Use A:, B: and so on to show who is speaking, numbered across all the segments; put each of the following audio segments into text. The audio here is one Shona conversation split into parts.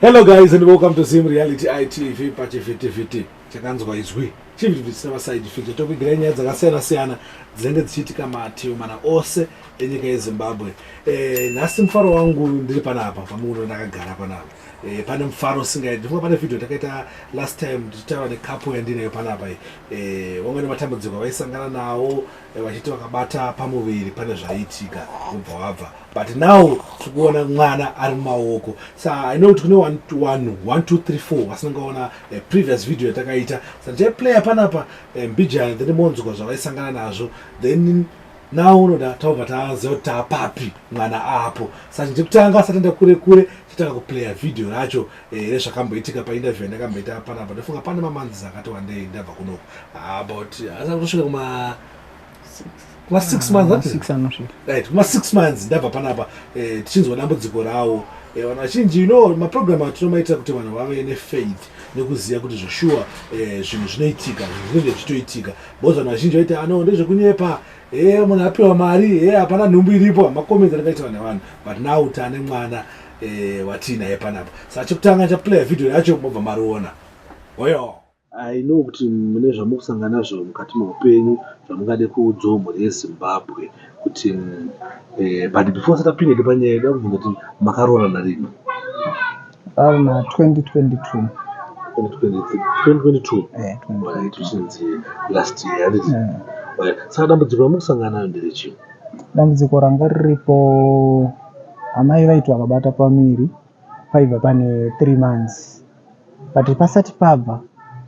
A: Hello guys and welcome to Zim Reality ITV pachivhitivhiti chakanzwa izwi chivhitivhiti chisina maside effect tokuigirai nyaya dzakasiyana siyana dzinenge dzichiitika mativi mana ose enyika yeZimbabwe. Eh, nhasi mufaro wangu ndiri panapa pamuno ndakagara panapa. Eh, pane mufaro usingaiti. Ndifunga pane video takaita last time tichitaura necouple yandinayo panapa iyi. Eh, wanga nematambudziko avaisangana nawo eh, vachiti vakabata pamuviri pane zvaiitika wobva wabva but now tiri kuona mwana ari mumaoko sa i know kuti kune vanhu 1 2 3 4 vasina ngaona eh, previous video yatakaita sa ndichaiplaya panapa eh, mbijana then monzwa zvavaisangana nazvo then now unoda taubva taziva kuti taapapi mwana apo sa chekutanga asati enda kure kure chatanga kuplaya video racho eh, rezvakamboitika painterview yandakamboita panapa ndofunga pane mamanzi akati wandei ndabva kunoku about asati kutosvika kuma kuma 6 months
B: ah, six anosvika
A: right kuma 6 months ndabva panapa eh, tichinzwa dambudziko rawo eh, vanhu vazhinji you know maprogram atinomaitira kuti vanhu vave nefaith nekuziva kuti zveshuwa eh, zvinhu zvinoitika zvinhu zvinenge zvichitoitika because vanhu vazhinji vaiti ano ah, ndezvekunyepa e munhu apiwa mari e hapana nhumbu iripo macomments anenge aitwa nevanhu but now tane mwana eh, watiinaye panapa saka chekutanga chaplaya video yacho mobva mariona oyo I know kuti mune zvamukusangana nazvo mukati meupenyu zvamungade kuudzawo mhuri yeZimbabwe kuti eh, but before tisati tapinda hedu panyaya yedu ndakubvunza kuti makaroorana rini?
B: Muna 2022.
A: 2022?
B: Eh,
A: Right, which means last year, handiti?
B: Eh.
A: Right. Saka dambudziko ramukusangana naro nderechii?
B: Dambudziko ranga riripo amai vaiti vakabata pamuviri paibva pane 3 months but pasati pabva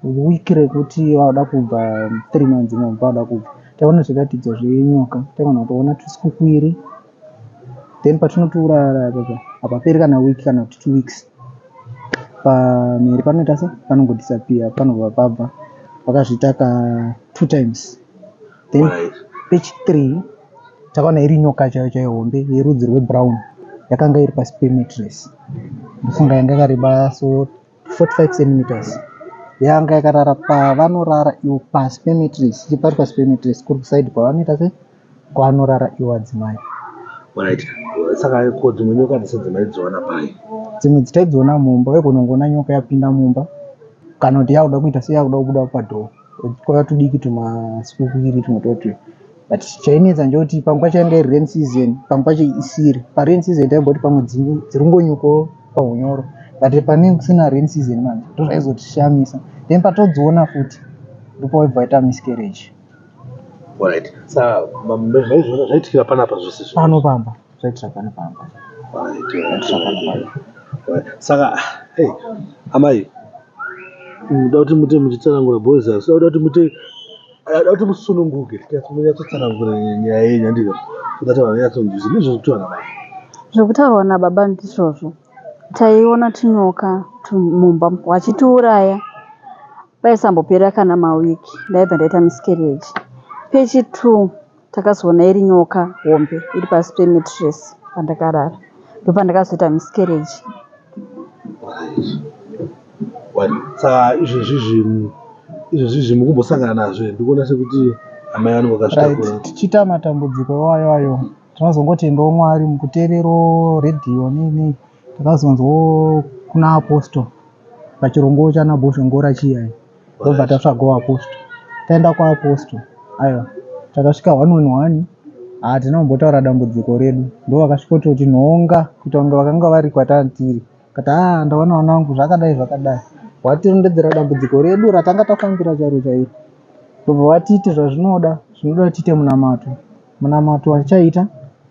B: week rekuti vauda kubva 3 months imomo pavauda kubva taiona zviratidzo zvenyoka taigona kutoona tusikukwiri then patinotourara papa hapaperi kana week kana kuti 2 weeks pamhiri panoita se panongodisappear panobva pabva vakazviita ka 2 times then
A: Right.
B: pechi 3 takaona iri nyoka chaiyo chaiyo hombe yerudzi rwebrown yakanga iri pasi pemattress ndofunga yanga yakareba so 45 centimeters yanga yakarara pavanorara ivo pasi pemattress pari pasi pemattress kuri kuside kwavanoita se kwanorara ivo adzimai.
A: Right. Saka ko dzimwe nyoka dzese dzamaidziwana pai?
B: Dzimwe dzitaidziona mumba waigona kungoona nyoka yapinda mumba kana kuti yakuda kuita seyakuda kubuda padhoo kwava tudiki tumasikukwiri tumwe toti but chainetsa ndechekuti pamwe pacho yanga iri rain season pamwe pacho isiri parain season taimboti pamwe dziri kungonyukawo pahunyoro but pane kusina rain season manje ndozvaizotishamisa then patodziona futi ndopawaibva waita miscarriage.
A: Alright. Saka maizviona zvaitikira panapa zvese izvi?
B: Pano pamba zvaitira pano pamba.
A: Alright,
B: Zvaitira pano pamba.
A: Alright. Saka hey, amai ndoda kuti mute muchitsanangura boys asi ndoda kuti mute ndoda kuti musununguke munyatsotsanangura nyaya yenyu handika so that vanhu vanyatsonzwisisa ndizvo zvekutaura nababa.
C: Zvekutaurwa nababa ndizvozvo. Taiona tunyoka mumba vachitiuraya paisambopera kana mawiki ndaibva ndaita miscarriage. Pechi 2 takazoona iri nyoka hombe iri pasi pemattress pandakarara ndopandakazoita miscarriage.
A: Saka izvezvi izvezvi mukumbosangana nazvo here? Ndikuona sekuti amai vanenge vakazvitakura.
B: Right, tichiita matambudziko iwayo ayo tinozongotendawo Mwari mukuteererawo redhiyo nei nei takazonzwawo kuna apostle pachirongwa chana Bhozhongora chiya ndobva tatsvagawo apostle taenda kwaapostle aiwa takasvika one on one hatina kumbotaura dambudziko redu ndovakasvikototi nhonga kuita kunge vakanga vari kwatanga tiri kati haa ndaona vana vangu zvakadai zvakadai watirondedzera dambudziko redu ratanga tafambira chairo chairo ndobva vatiti zvazvinoda zvinoda tiite munamato munamato watichaita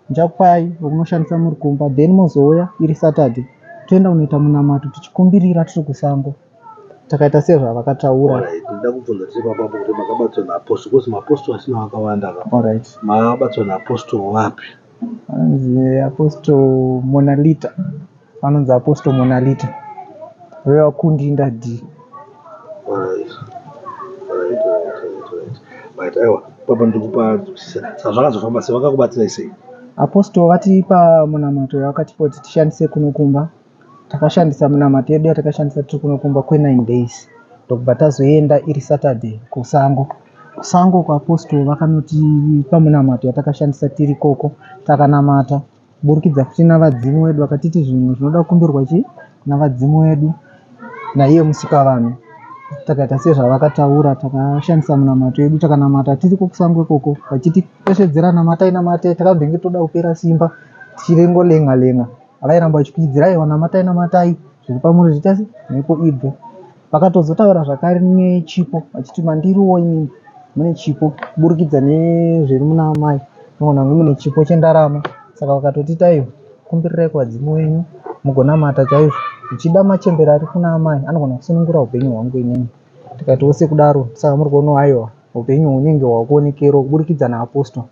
B: ndichakupai wekunoshandisa muri kumba then mozouya iri Saturday toenda kunoita munamato tichikumbirira tiri kusango takaita sezvavakataura.
A: Alright, ndoda kubvunza tiri papapo kuti makabatswa naapostle because maapostle asina vakawanda ka.
B: Alright.
A: Makabatswa naapostle wapi?
B: Vanonzi Apostle Monalita. Vanonzi Apostle Monalita. Vevakundinda D.
A: Alright. Alright, alright, alright, alright. Right, aiwa, papa ndikupa saka zvakazofamba sei vakakubatsirai sei?
B: Apostle vatipa munamato yavakatipa kuti tishandise kuno kumba. Takashandisa munamato yedu yatakashandisa tiri kuno kumba kwe9 days. Ndokubva tazoenda iri Saturday kusango. Kusango kuapostle vakanotipa munamato yatakashandisa tiri ikoko. Takanamata kuburikidza futi navadzimu vedu vakatiti zvinhu zvinoda kukumbirwa chii? kuna vadzimu vedu naiye Musikavanhu. Takaita sezvavakataura, takashandisa minamato yedu, takanamata tiriko kusango ikoko vachitipesvedzera namatai namatai. Takambenge toda kupera simba tichirengolenga lenga, vairamba vachikuidzira aiwa namatai namatai zviri pamuri zviita se mhepo ibve. Vakatozotaura zvakare nechipo vachiti mandiriwo inini mune chipo kuburikidza nezviri muna amai munogona kunge mune chipo chendarama. Saka vakatotiti aiwa kumbirirai kuvadzimu venyu mugonamata chaizvo zvichida machembere ari kuna amai anogona kusunungura upenyu hwangu inini. Tikatiwo sekudaro saka muri kuonawo aiwa upenyu hunenge hwakuonekerawo kuburikidza naapostle.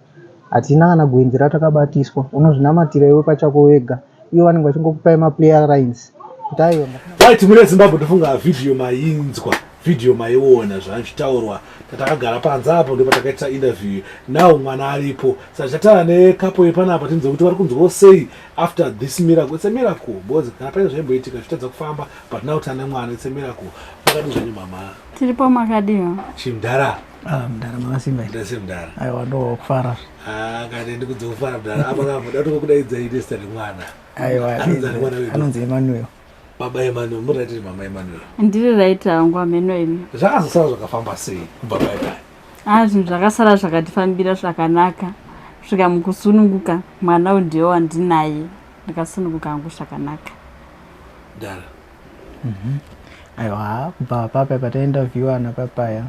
B: Hatina kana gwenzi ratakabatiswa unozvinamatira iwe pachako wega ivo vanenge vachingokupai maplayer lines kuti aiwa
A: Right, mune Zimbabwe tofunga vhidhiyo mainzwa, vhidhiyo maiona zvazvitaurwa. Tatakagara panze apo ndipo takaita interview. Now mwana aripo. Saka tichataura nekapo yepanapa tinzwe kuti vari kunzwawo sei after this miracle. It's a miracle because kana pane zvaimboitika zvichitadza kufamba but now tane mwana, it's a miracle. Makadii zvenyu mama?
C: Tiripo makadiwa.
A: Chimdara.
B: Ah, mdara makasimba.
A: Ndese mdara.
B: Aiwa ndo kufara.
A: Ah, kana ndikudza kufara mdara. Apa kapo ndatokudaidza ine zita remwana.
B: Aiwa
A: Anonzi ani mwana wedu?
B: anonzi Emmanuel.
A: Baba Emmanuel, muri right mama Emmanuel.
C: Ndiri right hangu ameno imi.
A: Zvakazosara zvakafamba sei kubva pai pai?
C: Ah, zvinhu zvakasara zvakatifambira zvakanaka kusvika mukusununguka. Mwana uyu ndiye wandinaye, ndakasununguka hangu zvakanaka.
A: Mdara.
B: Aiwa kubva papa patainterviewana papaya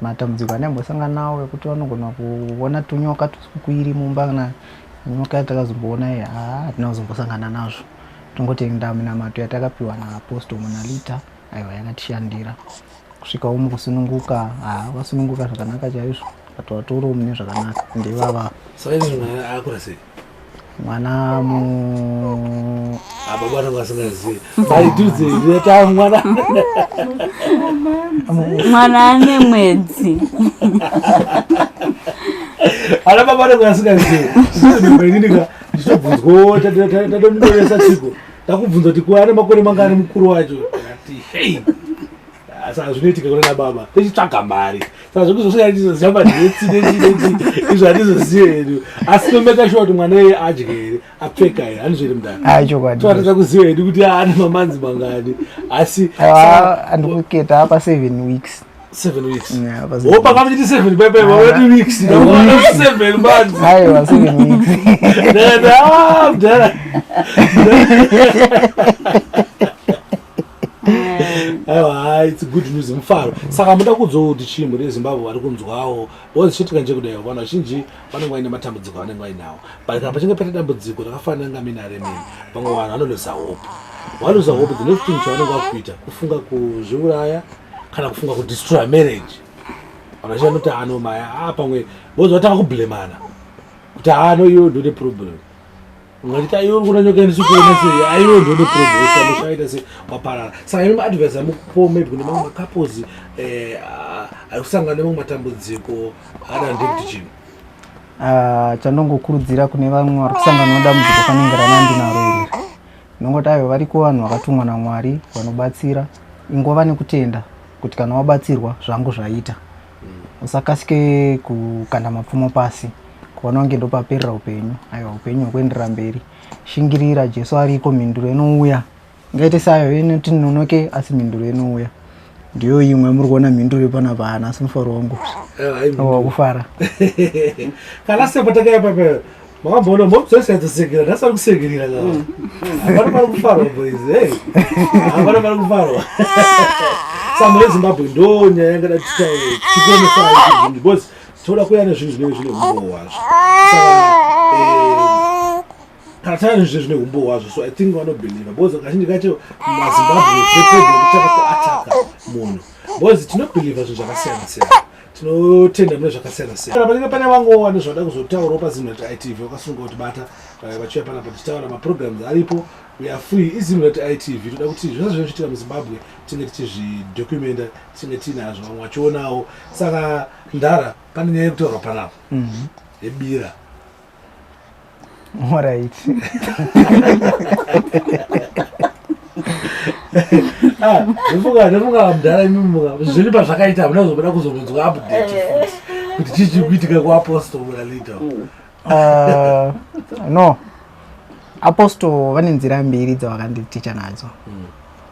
B: matambudziko andaimbosangana nawo ekuti vanogona kuona tunyoka tusikukwiri mumba kana nyoka yatakazomboona iyi haa hatina kuzombosangana nazvo. Tongotenda minamato yatakapiwa naapostle Monalita aiwa yakatishandira kusvikawo mukusununguka haa vasununguka zvakanaka chaizvo vatoro mune zvakanaka ndivava.
A: Saka izvi mwana akura sei?
B: Mwana mu
A: Baba vanenge vasingazivi. Vaidudze ita mwana.
C: Mwana ane mwedzi.
A: Ana baba vanenge vasingazivi. Ndinoinika ndichitobvunzwa tatomuresa chiko. Takubvunza kuti ko ane makore mangani mukuru wacho. Ndakati hey. Saka zvinoitika kuna nababa tichitsvaga mari. Saka zvekuzosvika ndizoziva madhetsi nechi nechi izvo handizozive hedu. Asi tomeka sure kuti mwana iye adye here apfeka here handizvo here mudhara?
B: Ai chokwadi.
A: Toratidza kuziva hedu kuti ane mamanzi mangani. Asi
B: Aiwa andikuketa apa 7 weeks.
A: 7 weeks.
B: Yeah, apa seven
A: Wopa kama chiti 7 pepe wati weeks. Ndakuona 7 months.
B: Aiwa 7 weeks.
A: Ndakati ah mudhara. Aiwa hai, it's good news mufaro. Saka muda kuudzawo kuti chii mhuri yeZimbabwe vari kunzwawo because chiitika ndechekudai vanhu vazhinji vanenge vaine matambudziko avanenge vainawo but kana pachinge paita dambudziko rakafanana ngamina remene vamwe vanhu vanoluza hope. Valuza hope the next thing chavanenge vakuita kufunga kuzviuraya kana kufunga kudestroy marriage. Vanhu vazhinji vanoti ano maya ah pamwe vozi vatanga kublemana kuti ano iwe ndone problem. Ungachiti aiwe uri kuona nyoka ndisikuona sei aiwe ndone problem samushaita sei waparara. Saka imi maadvice amukupawo maybe kune mamwe macouples eh, ari kusangana nemamwe matambudziko akadaro ndekuti chii?
B: Ah, chandongokurudzira kune vamwe vari kusangana nedambudziko fanenge ranandinaro iri ndinongoti aiwa variko vanhu vakatumwa naMwari vanobatsira ingova nekutenda kuti kana wabatsirwa zvangu zvaita usakasike kukanda mapfumo pasi kuona kunge ndopaperera upenyu aiwa upenyu hwekuenderera mberi shingirira Jesu ariko mhinduro inouya ngaite sayo inoti nonoke asi mhinduro inouya ndiyo imwe muri kuona mhinduro ipanapa hana asi mufaro wangu wakufara
A: kana sepo takaya papa makamboona mobzosaidzosekera nhasi ari kusekerera hapana pari kufarwa boys hey hapana pari kufarwa saka mune Zimbabwe ndo nyaya yangada titaure tikuonesai zvinhu because toda kuuya nezvinhu zvinenge zvine humbowo hwazvo saka kana tava nezvinhu zvine humbowo hwazvo so I think vanobhelieva because kazhinji kacho maZimbabwe problem kutanga kuataka munhu because tinobhelieva zvinhu zvakasiyana siyana tinotenda mune zvakasiyana siyana. Kana panenge pane vangowa nezvavada kuzotaurawo paZimnet ITV vakasununguka kutibata vachiuya panapa tichitaura maprograms aripo. We are free iZimnet ITV toda kuti zvese zvinenge zvichiitika muZimbabwe tinge tichizvidocumenta tinge tiinazvo vamwe vachionawo. Saka ndara pane nyaya yekutaurwa panapa yebira.
B: Alright.
A: Ah, ndofunga ndofunga mudhara imi muka zviri pazvakaita hamuna kuzobuda kuzobvunzwa update futi kuti chii chiri kuitika kuapostle muna leader.
B: No. Apostle vane nzira mbiri dzavakanditicha nadzo,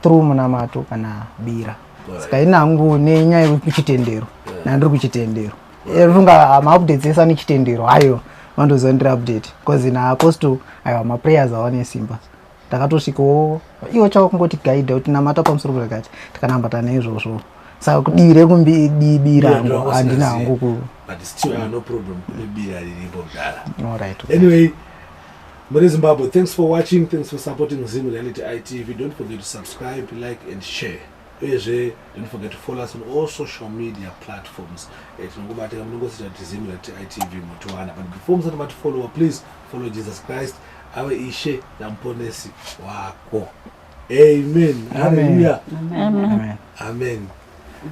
B: through munamato kana bira. Saka ini hangu nenyaya yekuchitendero, nandiri kuchitendero, funga maupdates ese ane chitendero ayo vandoziva ndiri update, because naapostle aiwa maprayers ava nesimba. Ndakatosvikawo iwo chavo kungoti guide kuti namata pamusoro pakati, tikanambata neizvozvo. Saka kudivi rekubira hangu handina hangu ku
A: But still no problem, kune bira riripo kudara.
B: Alright.
A: Anyway, muri Zimbabwe, thanks for watching, thanks for supporting Zim Reality ITV. Don't forget to subscribe, like and share. Uyezve don't forget to follow us on all social media platforms. Tinongobatika munongosita kuti Zim Reality ITV mutowana. But before musati matifollowa, please follow Jesus Christ ave Ishe namuponesi wako. Amen.
B: Amen.
A: Hallelujah.
B: Amen.
A: Amen.